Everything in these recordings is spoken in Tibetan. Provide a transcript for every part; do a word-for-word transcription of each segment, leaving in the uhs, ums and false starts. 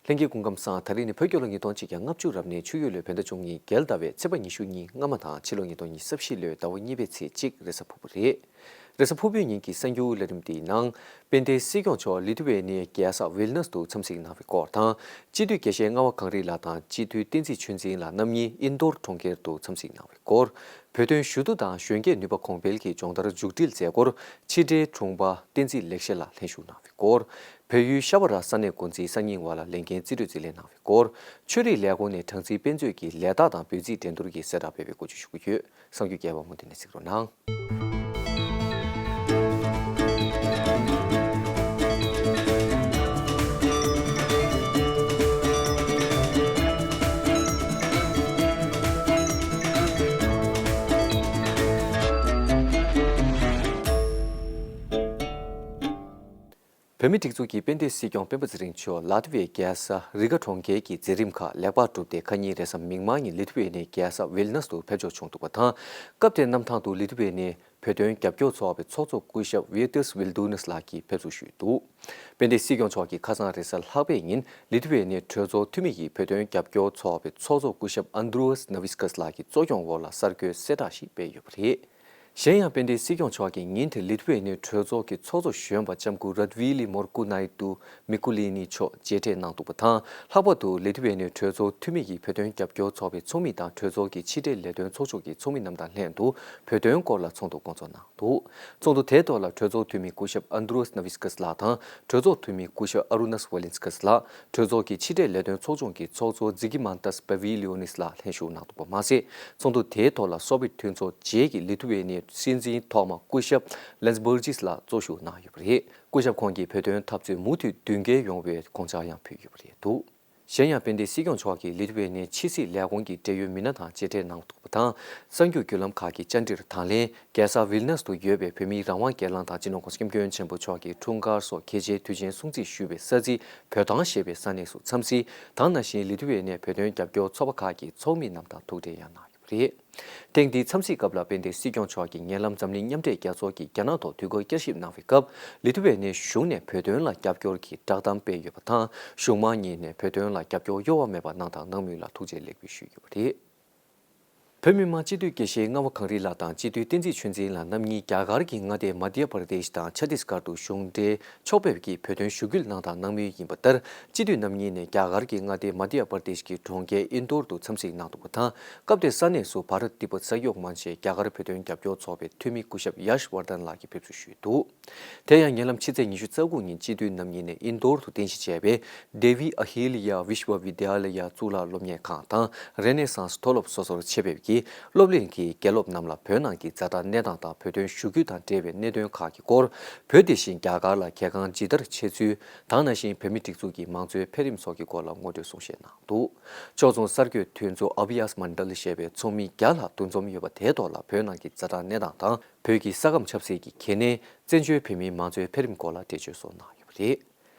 ལྷན་རྒྱས་སྐུ་ཁམས་བཟང་། ད་རིང་ནི་བོད་རྒྱལ་ལོ་ཉིས་སྟོང་གཅིག་བརྒྱ་ལྔ་བཅུ་རབ་གནས་ཆུ་ཡོས་ལོའི་བོད་ཟླ་བཅུ་གཉིས་རྒྱལ་ཟླ་བའི་ཚེས་པ་ཉི་ཤུ་གཉིས་སྔ་མ་དང་ཕྱི་ལོ་ཉིས་སྟོང་ཉི་ཤུ་རྩ་བཞི་ལོའི་ཟླ་བ་གཉིས་པའི་ཚེས་གཅིག་རེས་གཟའ་ཕུར་བུ་རེད། རེས་གཟའ་ཕུར་བུའི་ཉིན་གྱི་གསར་འགྱུར་ལས་རིམ་འདིའི་ནང་། དཔལ་ལྡན་སྲིད་སྐྱོང་མཆོག་ལི་ཐུ་ཝེ་ནི་རྒྱལ་ས་ཝིལ་ནས་དུ་འཚམས་གཟིགས་གནང་བའི་སྐོར་དང་། སྤྱི་འཐུས་དགེ་བཤེས་རྔ་བ་གངས་རི་ལགས་དང་སྤྱི་འཐུས་བསྟན་འཛིན་ཆོས་འཛིན་ལགས་རྣམ་གཉིས་ཨིན་དོར་གྲོང་ཁྱེར་དུ་འཚམས་གཟིགས་གནང་བའི་སྐོར། བོད་དོན་ཞུ་གཏུག་དང་གཞོན་སྐྱེས་ནུས་པ་གོང་འཕེལ་གྱི་སྦྱོང་བརྡར་མཇུག་སྒྲིལ་མཛད་སྒོར་ཕྱི་དྲིལ་དྲུང་པ་བསྟན་འཛིན་ལེགས་བཤད་ལགས་ལྷན་ཞུགས་གནང་བའི་སྐོར། བལ་ཡུལ་ཤ་བ་ར་ས་གནས་འགོ་འཛིན་གསར་རྙིང་བ་ལ་ལས་འགན་རྩིས་སྤྲོད་རྩིས་ལེན་གནང་བའི་སྐོར། ཆོས་རིག་ལས་ཁུངས་ནས་དྲང་ཚིགས་དཔེ་མཛོད་ཀྱི་ལས་རྟགས་དང་འབོད་ཚིག་འགྲན་བསྡུར་གྱི་གསལ་བསྒྲགས་སྤེལ་བའི་སྐོར་བཅས་ཞུ་གི་ཡོད། གསར་འགྱུར་རྒྱས་པ་མུ་མཐུད་ནས་གཟིགས་རོགས་གནང་། བོད་མིའི་སྒྲིག་འཛུགས་ཀྱི་དཔལ་ལྡན་སྲིད་སྐྱོང་སྤེན་པ་ཚེ་རིང་མཆོག་ལ་ཏི་བའི་རྒྱལ་ས་རི་ག་གྲོང་ཁྱེར་གྱི་མཛད་རིམ་ཁག་ལེགས་པར་གྲུབ་སྟེ། ཁ་ཉིན་རེས་གཟའ་མིག་དམར་ཉིན་ལི་ཐུ་ཝེ་ནི་རྒྱལ་ས་ཝིལ་ནས་དུ་ཕེབས་འབྱོར་བྱུང་འདུག་པ་དང་། སྐབས་དེའི་གནམ་ཐང་དུ་ལི་ཐུ་ཝེ་ནི་བོད་དོན་རྒྱབ་སྐྱོར་ཚོགས་པའི་ཚོགས་གཙོ་སྐུ་ཞབས་ཝི་ཏིས་ཝིལ་ཌུ་ནས་ལགས་ཀྱིས་ཕེབས་བསུ་ཞུས་འདུག་དཔལ་ལྡན་སྲིད་སྐྱོང་མཆོག་གིས་ཁ་སང་རེས་གཟའ་ལྷག་པའི་ཉིན་ལི་ཐུ་ཝེ་ནི་གྲོས་ཚོགས་འཐུས་མི་ཡིས་བོད་དོན་རྒྱབ་སྐྱོར་ཚོགས་པའི་ཚོགས་གཙོ་སྐུ་ཞབས་ཨན་དྲུ་ཨས་ནེ་བི་སྐས་ལགས་ཀྱི་གཙོ་སྐྱོང་འོག་ལ་གསར་འགོད་གསལ་བསྒྲགས་ཤིག་སྤེལ་ཡོད་པ་རེད། གཞན་ཡང་། དཔལ་ལྡན་སྲིད་སྐྱོང་མཆོག་གིས་ཉིན་དེར་ལི་ཐུ་ཝེ་ནི་གྲོས་ཚོགས་ཀྱི་ཚོགས་གཙོ་གཞོན་པ་ལྕམ་སྐུ་རཱ་ཏི་ཝི་ལི་མོར་ཀུ་ནའི་ཏུ་མི་ཀུ་ལི་ནི་མཆོག་མཇལ་འཕྲད་གནང་འདུག་པ་དང་། ལྷག་པར་དུ་ལི་ཐུ་ཝེ་ནི་གྲོས་ཚོགས་འཐུས་མི་ཡིས་བོད་དོན་རྒྱབ་སྐྱོར་ཚོགས་པའི་ཚོགས་མི་དང་གྲོས་ཚོགས་ཀྱི་ཕྱི་འབྲེལ་ལས་དོན་ཚོགས་ཆུང་གི་ཚོགས་མི་རྣམས་དང་ལྷན་དུ་བོད་དོན་སྐོར་ལ་ཚོགས་འདུ་བསྐོང་ཚོགས་གནང་འདུག་ཚོགས་འདུ་དེའི་ཐོག་ལ་གྲོས་ཚོགས་འཐུས་མི་སྐུ་ཞབས་ཨན་དྲུ་ཨས་ནེ་བི་སྐས་ལགས་དང་། གྲོས་ཚོགས་འཐུས་མི་སྐུ་ཞབས་ཨ་རུ་ནས་ཝེ་ལིན་སྐས་ལགས། གྲོས་ཚོགས་ཀྱི་ཕྱི་འབྲེལ་ལས་དོན་ཚོགས་ཆུང་གི་ཚོགས་གཙོ་ཛི་ཀི་མན་ཏས་པ་བི་ལི་ཡོ་ནིས་ལགས་ལྷན་ཞུགས་གནང་འདུག་པ་མ་ཟད། ཚོགས་འདུ་དེའི་ཐོག་ལ་སོ་བྷི་ཡེཊ་མཐུན་ཚོགས་རྗེས་ཀྱི་ལི་ཐུ་ཝེ་ནིའི་སྲིད་འཛིན་ཐོག་མ་སྐུ་ཞབས་ལན་སི་བར་ཇིས་ལགས་གཙོ་བཞུགས་གནང་ཡོད་པ་རེད། སྐུ་ཞབས་ཁོང་གིས་བོད་དོན་འཐབ་རྩོད་མུ་མཐུད་མདུན་སྐྱོད་ཡོང་བའི་དགོངས་འཆར་ཡང་ཕུལ་ཡོད་པ་རེད་འདུག་གཞན་ཡང་། དཔལ་ལྡན་སྲིད་སྐྱོང་མཆོག་གིས་ལི་ཐུ་ཝེ་ནིའི་ཕྱི་སྲིད་ལས་ཁུངས་ཀྱི་འབྲེལ་ཡོད་མི་སྣ་དང་མཇལ་འཕྲད་གནང་འདུག་པ་དང་། གསར་འགྱུར་བརྒྱུད་ལམ་ཁག་གིས་བཅར་འདྲིར་དང་ལེན། རྒྱལ་ས་ཝིལ་ནས་དུ་ཡོད་པའི་བོད་མིའི་རང་དབང་སྒེར་ལངས་དང་སྤྱི་ནོར་༸གོང་ས་༸སྐྱབས་མགོན་ཆེན་པོ་མཆོག་གི་འཁྲུངས་སྐར་སོགས་གལ་ཆེའི་དུས་ཆེན་སྲུང་བརྩི་ཞུ་བའི་ས་ཚིགས་བོད་ཐང་ཞེས་པའི་ས་གནས་སུ་འཚམས་གཟིགས་དང་། ནང་བཞིན་ལི་ཐུ་ཝེ་ནས་བོད་དོན་རྒྱབ་སྐྱོར་ཚོགས་པ་ཁག་གི་ཚོགས་མི་རྣམས་དང་ཐུག་འཕྲད་ཡང་གནང་ཡོད་པ་རེད། ཐེངས་འདིའི་འཚམས་གཟིགས་སྐབས་ལ་དཔལ་ལྡན་སྲིད་སྐྱོང་མཆོག་གིས་ཉེ་ལམ་འཛམ་གླིང་མཉམ་འབྲེལ་རྒྱལ་ཚོགས་ཀྱིས་རྒྱ་ནག་ཐོག་དུས་འཁོར་བསྐྱར་ཞིབ་གནང་བའི་སྐབས། ལི་ཐུ་ཝེ་ནི་གཞུང་ནས་བོད་དོན་ལ་རྒྱབ་སྐྱོར་གྱི་བསྒྲགས་གཏམ་སྤེལ་ཡོད་པ་དང་། གཞུང་མང་གཉིས་ནས་བོད་དོན་ལ་རྒྱབ་སྐྱོར་གཡོ་བ་མེད་པ་གནང་དང་གནང་མུས་ལ་ཐུགས་རྗེ་ལེགས་འབུལ་ཞུས་ཡོད་པ་རེད། བོད་མི་མང་སྤྱི་འཐུས་དགེ་བཤེས་རྔ་བ་གངས་རི་ལགས་དང་སྤྱི་འཐུས་བསྟན་འཛིན་ཆོས་འཛིན་ལགས་རྣམ་གཉིས་རྒྱ་གར་གྱི་མངའ་སྡེ་མ་དྷྱ་པར་དེཤ་དང་ཆ་ཏིས་གྷར་དུ་གཞུང་འབྲེལ་ཕྱོགས་ཕེབས་ཀྱིས་བོད་དོན་ཞུ་སྐུལ་གནང་དང་གནང་མུས་ཡིན་པ་ལྟར། སྤྱི་འཐུས་རྣམ་གཉིས་ནས་རྒྱ་གར་གྱི་མངའ་སྡེ་མ་དྷྱ་པར་དེཤ་གྱི་གྲོང་ཁྱེར་ཨིན་དོར་དུ་འཚམས་གཟིགས་གནང་འདུག་པ་དང་། སྐབས་དེར་ས་གནས་སུ་བྷ་རཏ་ཏི་བྷ་ཏ་ས་གཡོག་མན་ཆད་རྒྱ་གར་བོད་དོན་རྒྱབ་སྐྱོར་ཚོགས་པའི་འཐུས་མི་སྐུ་ཞབས་ཡཱཤ་ཝར་དན་ལགས་ཀྱིས་ཕེབས་བསུ་ཞུས་འདུག་དེ་ཡང་ཉེ་ལམ་ཕྱི་ཚེས་ཉི་ཤུ་རྩ་དགུ་ཉིན་སྤྱི་འཐུས་རྣམ་གཉིས་ནས་ཨིན་དོར་དུ་རྟེན་གཞི་བྱས་པའི་དེ་བི་ཨ་ཧི་ལི་ཡ་བི་ཤ་བ་བི་དྱ་ལ་ཡ་གཙུག་ལག་སློབ་གཉེར་ཁང་དང་། རེ་ནེ་སཱན་སི་མཐོ་སློབ་སོ་སོར་ཆེད་ཕེབས་ཀྱིས་སློབ་གླིང་གི་དགེ་སློབ་རྣམས་ལ་བོད་ནང་གི་ཛ་དྲག་གནས་སྟངས་དང་བོད་དོན་ཞུ་སྐུལ་དང་འབྲེལ་བའི་གནད་དོན་ཁག་གི་སྐོར། བོད་དེ་བཞིན་རྒྱ་གར་ལ་གལ་འགངས་ཇི་ལྟར་ཆེ་ཚུལ་དང་། ནང་བཞིན་བོད་མིའི་སྒྲིག་འཛུགས་ཀྱི་མང་གཙོའི་འཕེལ་རིམ་སོགས་ཀྱི་སྐོར་ལ་ངོ་སྤྲོད་གསུང་བཤད་གནང་འདུག་ཕྱོགས་མཚུངས་གསར་འགོད་མཐུན་ཚོགས་ཨ་བྷི་ཡཱས་མན་ཌལ་ཞེས་པའི་ཚོགས་མི་བརྒྱ་ལྷག་འདུ་འཛོམས་ཡོད་པ་དེའི་ཐོག་ལ་བོད་ནང་གི་ཛ་དྲག་གནས་སྟངས་དང་། བོད་ཀྱི་ས་ཁམས་ཆབ་སྲིད་ཀྱི་གལ་གནད། བཙན་བྱོལ་བོད་མིའི་མང་གཙོའི་འཕེལ་རིམ་སྐོར་ལ་འགྲེལ་བརྗོད་སོགས་གནང་ཡོད་པ་རེད།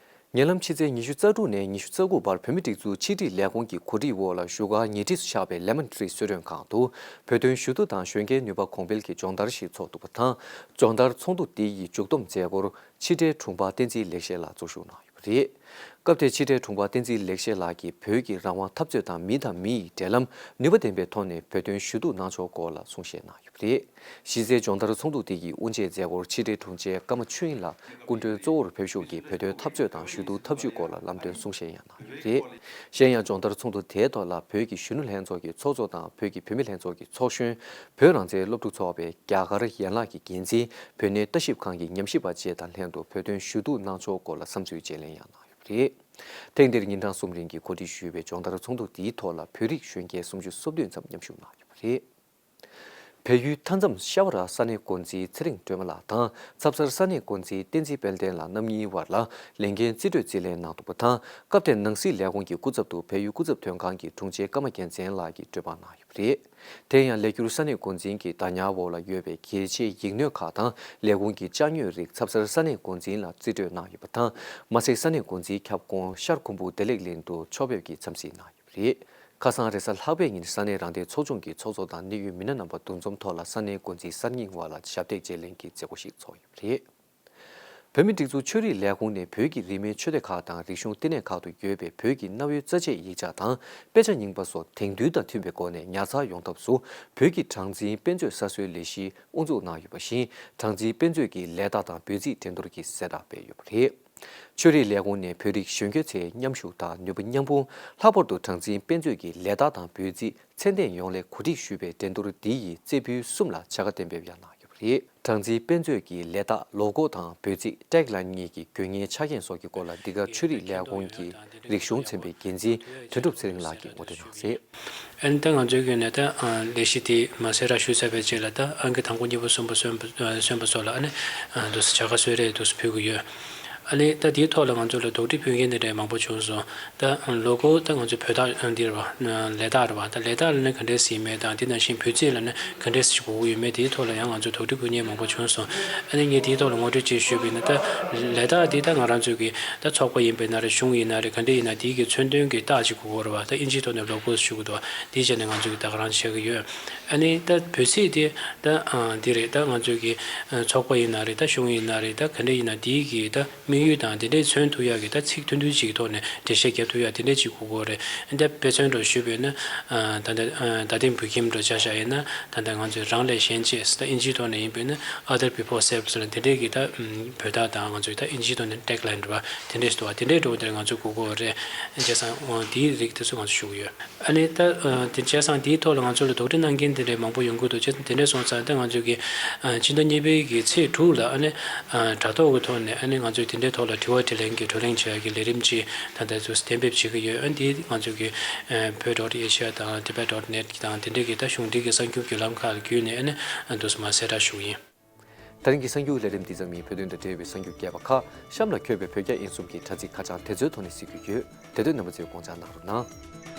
ཉེ་ལམ་ཕྱི་ཚེས་ཉི་ཤུ་རྩ་དྲུག་ནས་ཉི་ཤུ་རྩ་དགུ་བར་བོད་མིའི་སྒྲིག་འཛུགས་ཕྱི་དྲིལ་ལས་ཁུངས་ཀྱི་གོ་སྒྲིག་འོག་ལ་བཞུགས་སྒར་ཉེ་འཁྲིས་སུ་ཆགས་པའི་ལེ་མོན་ཊི་རི་གསོལ་མགྲོན་ཁང་དུ་བོད་དོན་ཞུ་གཏུག་དང་གཞོན་སྐྱེས་ནུས་པ་གོང་འཕེལ་གྱི་སྦྱོང་བརྡར་ཞིག་ཚོགས་འདུག་པ་དང་། སྦྱོང་བརྡར་ཚོགས་འདུ་འདི་ཡི་མཇུག་བསྡོམས་མཛད་སྒོར་ཕྱི་དྲིལ་དྲུང་པ་བསྟན་འཛིན་ལེགས་བཤད་ལགས་གཙོ་བཞུགས་གནང་ཡོད་པ་རེད། སྐབས་དེར་ཕྱི་དྲིལ་དྲུང་པ་བསྟན་འཛིན་ལེགས་བཤད་ལགས་ཀྱིས་བོད་ཀྱི་རང་དབང་འཐབ་རྩོད་དང་མི་དང་མི་ཡི་འབྲེལ་ལམ་ནུས་པ་ལྡན་པའི་ཐོག་ནས་བོད་དོན་ཞུ་གཏུག་གནང་ཕྱོགས་སྐོར་ལ་གསུང་བཤད་གནང་ཡོད་པ་རེད། གཞི་རྩའི་སྦྱོང་བརྡར་ཚོགས་འདུ་དེ་ཡི་དབུ་འབྱེད་མཛད་སྒོར་ཕྱི་དྲིལ་དྲུང་ཆེ་ཀརྨ་ཆོས་དབྱིངས་ལགས་སྐུ་མགྲོན་གཙོ་བོར་ཕེབས་ཞུགས་ཀྱིས་བོད་དོན་འཐབ་རྩོད་དང་ཞུ་གཏུག་ཐབས་ཇུས་སྐོར་ལ་ལམ་སྟོན་གསུང་བཤད་ཡང་གནང་ཡོད་པ་རེད། གཞན་ཡང་སྦྱོང་བརྡར་ཚོགས་འདུ་དེའི་ཐོག་ལ་བོད་ཀྱི་གཞོན་ནུ་ལྷན་ཚོགས་ཀྱི་ཚོགས་གཙོ་དང་བོད་ཀྱི་བུད་མེད་ལྷན་ཚོགས་ཀྱི་ཚོགས་གཞོན། བོད་རང་བཙན་སློབ་ཕྲུག་ཚོགས་པའི་རྒྱ་གར་ཡན་ལག་གི་འགན་འཛིན། བོད་གནས་ལྟ་ཞིབ་ཁང་གི་ཉམས་ཞིབ་པ་བཅས་དང་ལྷན་དུ་བོད་དོན་ཞུ་གཏུག་གནང་ཕྱོགས་སྐོར་ལ་བསམ་ཚུལ་བརྗེ་ལེན་ཡང་གནང་ཡོད་པ་རེད། ཐེངས་འདིར་ཉིན་གྲངས་གསུམ་རིང་གི་གོ་སྒྲིག་ཞུས་པའི་སྦྱོང་བརྡར་ཚོགས་འདུ་འདིའི་ཐོག་ལ་བོད་རིགས་གཞོན་སྐྱེས་སུམ་ཅུ་སོ་བདུན་ཙམ་མཉམ་ཞུགས་གནང་ཡོད་པ་རེད། བལ་ཡུལ་མཐའ་མཚམས་ཤ་བ་ར་ས་གནས་འགོ་འཛིན་ཚེ་རིང་སྒྲོལ་མ་ལགས་དང་ཚབ་གསར་ས་གནས་འགོ་འཛིན་བསྟན་འཛིན་དཔལ་ལྡན་ལགས་རྣམ་གཉིས་བར་ལ་ལས་འགན་རྩིས་སྤྲོད་རྩིས་ལེན་གནང་འདུག་པ་དང་། སྐབས་དེར་ནང་སྲིད་ལས་ཁུངས་ཀྱི་སྐུ་ཚབ་ཏུ་བལ་ཡུལ་སྐུ་ཚབ་དོན་ཁང་གི་དྲུང་ཆེ་ཀརྨ་རྒྱལ་མཚན་ལགས་ཀྱིས་གྲོས་འབག་གནང་ཡོད་པ་རེད། དེ་ཡང་ལས་འཁྱུར་ས་གནས་འགོ་འཛིན་གྱི་བདག་ཉར་འོག་ལ་ཡོད་པའི་གལ་ཆེའི་ཡིག་སྣོད་ཁག་དང་ལས་ཁུངས་ཀྱི་ལྕགས་སྣོད་རིགས་ཚབ་གསར་ས་གནས་འགོ་འཛིན་ལ་རྩིས་སྤྲོད་གནང་ཡོད་པ་དང་། མ་ཟད་ས་གནས་འགོ་འཛིན་ཁྱབ་ཁོངས་ཤར་ཁུམ་བུ་བདེ་ལེགས་གླིང་དུ་ཕྱོགས་ཕེབས་ཀྱིས་འཚམས་གཟིགས་གནང་ཡོད་པ་རེད། ཁ་སང་རེས་གཟའ་ལྷག་པའི་ཉིན་ས་གནས་རང་བདེན་ཚོགས་ཆུང་གི་ཚོགས་གཙོ་དང་གནད་ཡོད་མི་སྣ་རྣམ་པ་འདུ་འཛོམས་ཐོག་ལ་ས་གནས་འགོ་འཛིན་གསར་རྙིང་བ་ལ་ཞབས་སྟེགས་བརྗེ་ལེན་གྱི་མཛད་སྒོ་ཞིག་ཚོགས་ཡོད་པ་རེད། བོད་མིའི་སྒྲིག་འཛུགས་ཆོས་རིག་ལས་ཁུངས་ནས་བོད་ཀྱི་རིས་མེད་ཆོས་སྡེ་ཁག་དང་རིག་གཞུང་ལྟེ་གནས་ཁག་ཏུ་ཡོད་པའི་བོད་ཀྱི་གནའ་བོའི་རྩ་ཆེའི་ཡིག་ཆ་དང་དཔེ་ཆ་རྙིང་པ་སོགས་དེང་དུས་དང་མཐུན་པའི་སྒོ་ནས་ཉར་ཚགས་ཡོང་ཐབས་སུ། བོད་ཀྱི་གྲངས་འཛིན་དཔེ་མཛོད་གསར་བཟོའི་ལས་གཞི་དབུ་འཛུགས་གནང་ཡོད་པ་བཞིན། གྲངས་འཛིན་དཔེ་མཛོད་ཀྱི་ལས་རྟགས་དང་འབོད་ཚིག་འགྲན་བསྡུར་གྱི་གསལ་བསྒྲགས་སྤེལ་ཡོད་པ་རེད། ཆོས་རིག་ལས་ཁུངས་ནས་བོད་རིགས་གཞོན་སྐྱེས་ཚོའི་མཉམ་ཞུགས་དང་ནུས་པ་མཉམ་སྤུངས་ལྷག་པར་དུ་གྲངས་འཛིན་དཔེ་མཛོད་ཀྱི་ལས་རྟགས་དང་འབོད་ཚིག་ཚད་ལྡན་ཡོང་སླད་གོ་སྒྲིག་ཞུས་པའི་འགྲན་བསྡུར་འདི་ཡི་རྩེ་ཕུད་གསུམ་ལ་བྱ་དགའ་གཏན་འབེབས་ཡང་གནང་ཡོད་པ་རེད། གྲངས་འཛིན་དཔེ་མཛོད་ཀྱི་ལས་རྟགས་ལོ་འགོ་དང་འབོད་ཚིག་ཊེག་ལ་ཡིན་གཉིས་ཀྱི་དགོས་ངེས་ཆ་རྐྱེན་སོགས་ཀྱི་སྐོར་ལ་འདི་ག་ཆོས་རིག་ལས་ཁུངས་ཀྱི་རིག་གཞུང་ཚན་པའི་འགན་འཛིན་དོན་གྲུབ་ཚེ་རིང་ལགས་ཀྱིས་ངོ་སྤྲོད་གནང་གསལ། ཨ་ནི་ད་ང་ཚོའི་ངོས་ནས་ད་ཨ་ལས་གཞི་དེ་མ་ཟད་ར་ཞུ་ཚར་བའི་རྗེས་ལ་ད་ཨང་ཀི་དང་པོ་གཉིས་པ་གསུམ་པ་སོན་པ་ཨ་སོན་པ་སོགས་ལ་ཨ་ནི་ཨ་དུ་བྱ་དགའ་གསོལ་རས་དུ་ཕུལ་གྱི་ཡོད། ཨ་ནི་ད་དེའི་ཐོག་ལ་ང་ཚོ་ལ་དོགས་འདྲི་ཕུལ་མཁན་དེ་འདྲ་མང་པོ་བྱུང་སོང་། ད་ལོ་གོ་ད་ང་ཚོ་བོད་རྟགས་འདི་རེད་བ། ལས་རྟགས་རེད་བ། ད་ལས་རྟགས་ལ་ནི་ག་འདྲས་ཟེར་མེད་དང་དེ་ནང་བཞིན་འབོད་ཚིག་ལ་ནི་ག་འདྲས་ཞིག་དགོས་ཀྱི་ཡོད་མེད་དེའི་ཐོག་ལ་ཡང་ང་ཚོ་དོགས་འདྲི་ཕུལ་མཁན་མང་པོ་བྱུང་སོང་། ཨ་ནི་ངས་དེའི་ཐོག་ལ་ངོ་སྤྲོད་ཅིག་ཞུས་པ་ཡིན་ན། ད་ལས་རྟགས་འདི་ད་ང་རང་ཚོའི་གི་ད་ཚོགས་པ་ཡིན་པ་ཡིན་ན་རེད། གཞུང་ཡིན་ན་རེད། ག་འདྲས་ཡིན་ན་དེའི་གི་མཚོན་དོན་གི་རྟགས་ཅིག་དགོས་ཀྱི་རེད་བ། ད་ཨིན་ཇིའི་ཐོག་ནས་ལོ་གོ་ཞུ་གི་འདུག་བ། དེའི་ཆ་ནས་ང་ཚོ་གི་ད་ག་རང་བྱེད་ཀྱི་ཡོད། ཨ་ནི་ད་འབོད་ཚིག་དེ་ད་ཨ་འདི་རེད། ད་ང་ཚོའི་གི་ཚོགས་པ་ཡིན་ན་རེད། ད་གཞུང་ཡིན་ན་རེད། ད་ག་འདྲས་ཡིན་ན་དེའི་གི་ད་དམིགས་ཡུལ་དང་དེ་འདྲས་མཚོན་ཐུབ་ཡག་གི་ད་ཚིག་ཐུང་ཐུང་ཅིག་གི་ཐོག་ནས་འགྲེལ་བཤད་རྒྱབ་ཐུབ་ཡག་དེ་འདྲས་ཅིག་དགོས་ཀྱི་རེད། འདི་དཔེ་མཚོན་འདྲ་ཞུས་པ་ཡིན་ན། ད་ལྟ་ད་ལྟའི་འབོད་སྐྱེམས་འདྲ་ཆ་བཞག་ཡིན་ན། ད་ལྟ་ང་ཚོས་རང་ལས་གཞན་གཅེས་ད་ཨིན་ཇིའི་ཐོག་ནས་ཡིན་པ་ཡིན་ན་other before self ཟེར་ན་དེ་འདྲས་ཀྱི་ད་བོད་རྟགས་དང་ང་ཚོའི་ད་ཨིན་ཇིའི་ཐོག་ནས་ཊེག་ལ་ཡིན་འདྲ་བ་དེ་འདྲས་ཞིག་འདུག་བ། དེ་འདྲས་འདྲ་བོ་དེ་ང་ཚོ་དགོས་ཀྱི་རེད། བྱས་ཙང་དེའི་རིགས་དེ་ཚོ་ང་ཚོ་ཞུ་གི་ཡོད། ཨ་ནི་ད་ཨ་དེ་བྱས་ཙང་དེའི་ཐོག་ལ་ང་ཚོ་ལ་དོགས་འདྲི་གནང་མཁན་དེ་འདྲའི་མང་པོ་ཡོང་གི་འདུག་བྱས་ཙང་དེ་འདྲ་སོང་ཙང་ད་ང་ཚོས་ཀྱི་ཨ་ཕྱི་ཟླ་གཉིས་པའི་གི་ཚེས་དྲུག་ལ་ཨ་ནི་ཨ་དྲ་ཐོག་གི་ཐོག་ནས་ཨ་ནི་ང་ཚོས་དེ་འདྲའི་ཐོག་ལ་དྲི་བ་དྲིས་ལན་གྱི་བགྲོ་གླེང་བྱེད་ཡག་གི་ལས་རིམ་ཅིག་ད་ལྟ་ཚོ་གཏན་འབེབས་བྱེད་ཀྱི་ཡོད། ཨ་ནི་དེ་ང་ཚོས་ཀྱི་ཨ་བོད་ཌོཊ་ཨེ་ཤི་ཡ་དང་ཊི་བེཊ་ཌོཊ་ནེཊ་དང་དེ་འདྲའི་གི་ད་གཞུང་འབྲེལ་གྱི་གསར་འགྱུར་བརྒྱུད་ལམ་ཁག་ལ་བརྒྱུད་ནས་ཨ་ནི་ཨ་འདུག་སེ་མར་གསལ་བསྒྲགས་ཞུ་གི་ཡིན། ད་རིང་གི་གསར་འགྱུར་ལས་རིམ་འདི་ཙམ་ཡིན། བོད་དོན་དང་འབྲེལ་བའི་གསར་འགྱུར་རྒྱས་པ་ཁག་གཤམ་ལ་འཁོད་པའི་བོད་རྒྱ་དབྱིན་གསུམ་གྱི་དྲ་ཚིགས་ཁ་བྱང་དེ་ཚོའི་ཐོག་ནས་གཟིགས་རྒྱུ་ཡོད། དེ་དོན་རྣམ་པ་ཚོས་དགོངས་འཇགས་གནང་རོགས་གནང་།